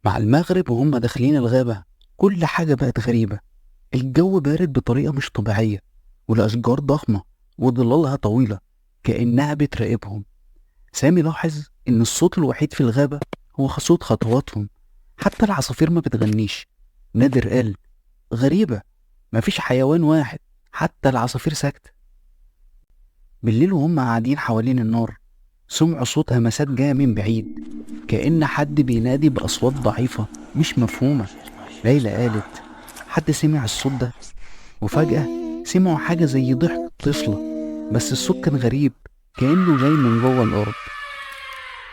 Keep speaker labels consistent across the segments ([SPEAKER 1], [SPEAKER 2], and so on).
[SPEAKER 1] مع المغرب وهم داخلين الغابة كل حاجة بقت غريبة. الجو بارد بطريقة مش طبيعية، والأشجار ضخمة وظلالها طويلة كأنها بتراقبهم. سامي لاحظ إن الصوت الوحيد في الغابة هو صوت خطواتهم، حتى العصافير ما بتغنيش. نادر قال: غريبة، مفيش حيوان واحد، حتى العصافير ساكتة. بالليل وهم قاعدين حوالين النار سمعوا صوت همسات جاية من بعيد، كأن حد بينادي بأصوات ضعيفة مش مفهومة. ليلى قالت: حد سمع الصوت ده؟ وفجأة سمعوا حاجة زي ضحك طفلة، بس الصوت كان غريب كأنه جاي من جوه الأرض.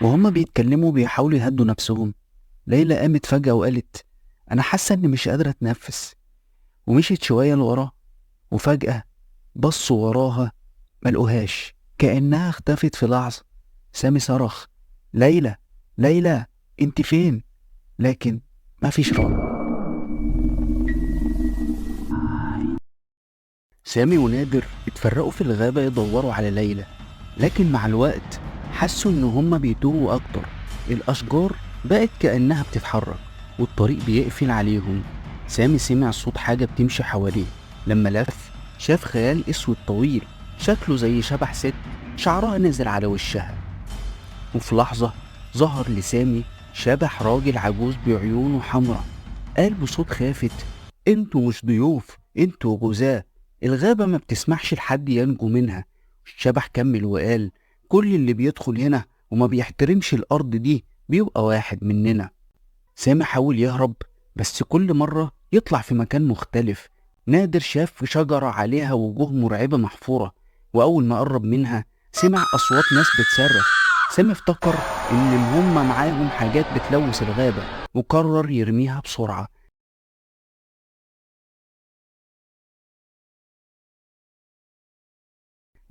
[SPEAKER 1] وهما بيتكلموا بيحاولوا يهدوا نفسهم، ليلى قامت فجأة وقالت: أنا حاسة إني مش قادرة أتنفس، ومشيت شوية لورا. وفجأة بصوا وراها ملقوهاش، كأنها اختفت في لحظة. سامي صرخ: ليلى، ليلى، انت فين؟ لكن مفيش رد. سامي ونادر اتفرقوا في الغابة يدوروا على ليلى، لكن مع الوقت حسوا ان هما بيتوهوا اكتر. الاشجار بقت كأنها بتتحرك والطريق بيقفل عليهم. سامي سمع صوت حاجة بتمشي حواليه، لما لف شاف خيال اسود طويل شكله زي شبح ست، شعرها نزل على وشها. وفي لحظة ظهر لسامي شبح راجل عجوز بعيونه حمرا، قال بصوت خافت: انتوا مش ضيوف، انتوا غزاة، الغابة ما بتسمحش لحد ينجو منها. الشبح كمل وقال: كل اللي بيدخل هنا وما بيحترمش الأرض دي بيبقى واحد مننا. سامي حاول يهرب، بس كل مرة يطلع في مكان مختلف. نادر شاف شجرة عليها وجوه مرعبة محفورة، وأول ما قرب منها سمع أصوات ناس بتصرخ. سامي افتكر إن هم معاهم حاجات بتلوث الغابة وقرر يرميها بسرعة.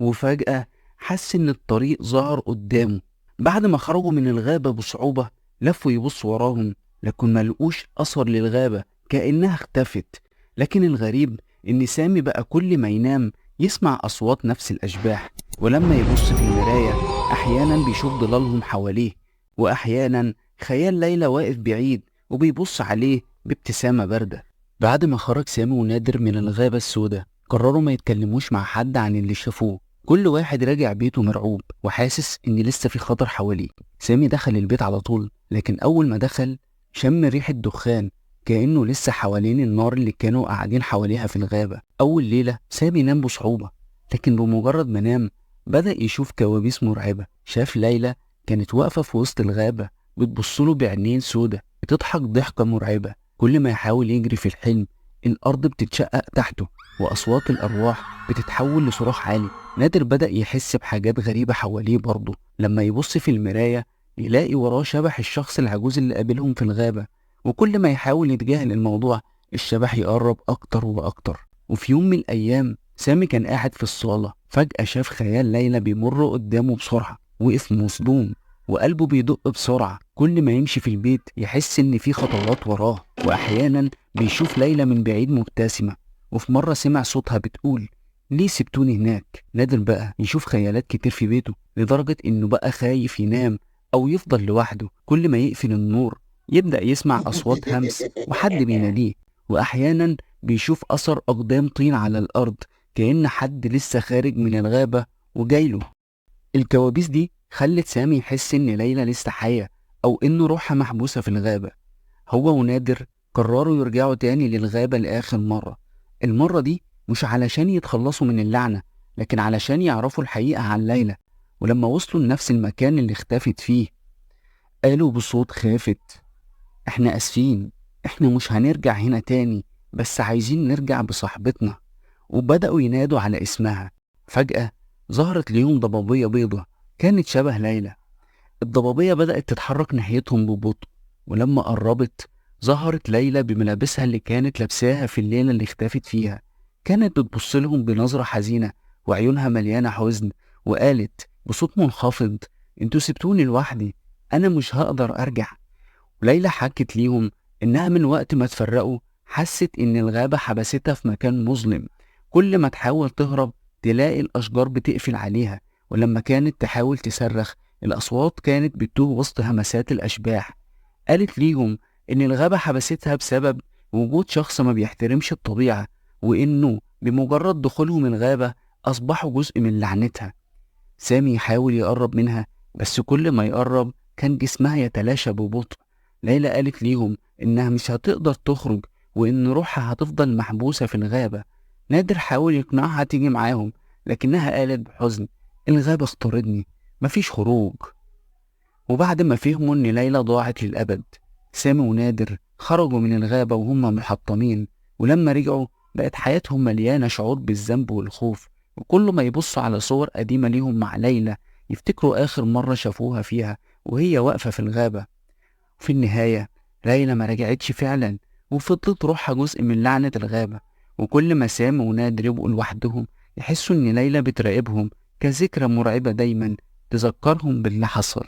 [SPEAKER 1] وفجأة حس إن الطريق ظهر قدامه. بعد ما خرجوا من الغابة بصعوبة لفوا يبصوا وراهم، لكن ملقوش أثر للغابة، كأنها اختفت. لكن الغريب إن سامي بقى كل ما ينام يسمع أصوات نفس الأشباح، ولما يبص في المراية أحيانا بيشوف ظلالهم حواليه، وأحيانا خيال ليلى واقف بعيد وبيبص عليه بابتسامة باردة. بعد ما خرج سامي ونادر من الغابة السوداء قرروا ما يتكلموش مع حد عن اللي شافوه. كل واحد راجع بيته مرعوب وحاسس إن لسه في خطر حواليه. سامي دخل البيت على طول، لكن أول ما دخل شم ريحة دخان كأنه لسه حوالين النار اللي كانوا قاعدين حواليها في الغابة. أول ليلة سامي نام بصعوبة، لكن بمجرد ما نام بدأ يشوف كوابيس مرعبة. شاف ليلى كانت واقفة في وسط الغابة بتبصله بعينين سودة بتضحك ضحكة مرعبة. كل ما يحاول يجري في الحلم الأرض بتتشقق تحته وأصوات الأرواح بتتحول لصراخ عالي. نادر بدأ يحس بحاجات غريبة حواليه برضه، لما يبص في المراية يلاقي وراه شبح الشخص العجوز اللي قابلهم في الغابة، وكل ما يحاول يتجاهل الموضوع الشبح يقرب أكتر وأكتر. وفي يوم من الأيام سامي كان قاعد في الصالة، فجأة شاف خيال ليلى بيمر قدامه بسرعة. وقف مصدوم وقلبه بيدق بسرعة. كل ما يمشي في البيت يحس إن في خطوات وراه، وأحيانا بيشوف ليلى من بعيد مبتسمة. وفي مرة سمع صوتها بتقول: ليه سبتوني هناك؟ نادر بقى يشوف خيالات كتير في بيته لدرجة إنه بقى خايف ينام أو يفضل لوحده. كل ما يقفل النور يبدأ يسمع أصوات همس وحد بيناديه، وأحيانا بيشوف أثر أقدام طين على الأرض كأن حد لسه خارج من الغابة وجايله. الكوابيس دي خلت سامي يحس إن ليلى لسه حية أو إنه روحها محبوسة في الغابة. هو ونادر قرروا يرجعوا تاني للغابة لآخر مرة. المرة دي مش علشان يتخلصوا من اللعنة، لكن علشان يعرفوا الحقيقة عن ليلى. ولما وصلوا لنفس المكان اللي اختفت فيه قالوا بصوت خافت: احنا اسفين، احنا مش هنرجع هنا تاني، بس عايزين نرجع بصاحبتنا. وبدأوا ينادوا على اسمها. فجأة ظهرت ليهم ضبابية بيضة كانت شبه ليلى. الضبابية بدأت تتحرك ناحيتهم ببطء، ولما قربت ظهرت ليلى بملابسها اللي كانت لابساها في الليلة اللي اختفت فيها. كانت بتبص لهم بنظرة حزينة وعيونها مليانة حزن، وقالت بصوت منخفض: انتوا سبتوني لوحدي، انا مش هقدر ارجع. وليلى حكت ليهم انها من وقت ما تفرقوا حست ان الغابة حبستها في مكان مظلم، كل ما تحاول تهرب تلاقي الاشجار بتقفل عليها، ولما كانت تحاول تصرخ الأصوات كانت بتتوه وسط همسات الأشباح. قالت ليهم إن الغابة حبستها بسبب وجود شخص ما بيحترمش الطبيعة، وإنه بمجرد دخولهم الغابة أصبحوا جزء من لعنتها. سامي يحاول يقرب منها، بس كل ما يقرب كان جسمها يتلاشى ببطء. ليلى قالت ليهم إنها مش هتقدر تخرج وإن روحها هتفضل محبوسة في الغابة. نادر حاول يقنعها تيجي معاهم، لكنها قالت بحزن: الغابة اختارتني، مفيش خروج. وبعد ما فهموا إن ليلى ضاعت للأبد، سامي ونادر خرجوا من الغابة وهم محطمين. ولما رجعوا بقت حياتهم مليانة شعور بالذنب والخوف، وكل ما يبصوا على صور قديمة ليهم مع ليلى يفتكروا آخر مرة شافوها فيها وهي واقفة في الغابة. وفي النهاية ليلى ما رجعتش فعلا، وفضلت روحها جزء من لعنة الغابة. وكل ما سامي ونادر يبقوا لوحدهم يحسوا إن ليلى بتراقبهم كذكرى مرعبة دايما تذكرهم باللي حصل.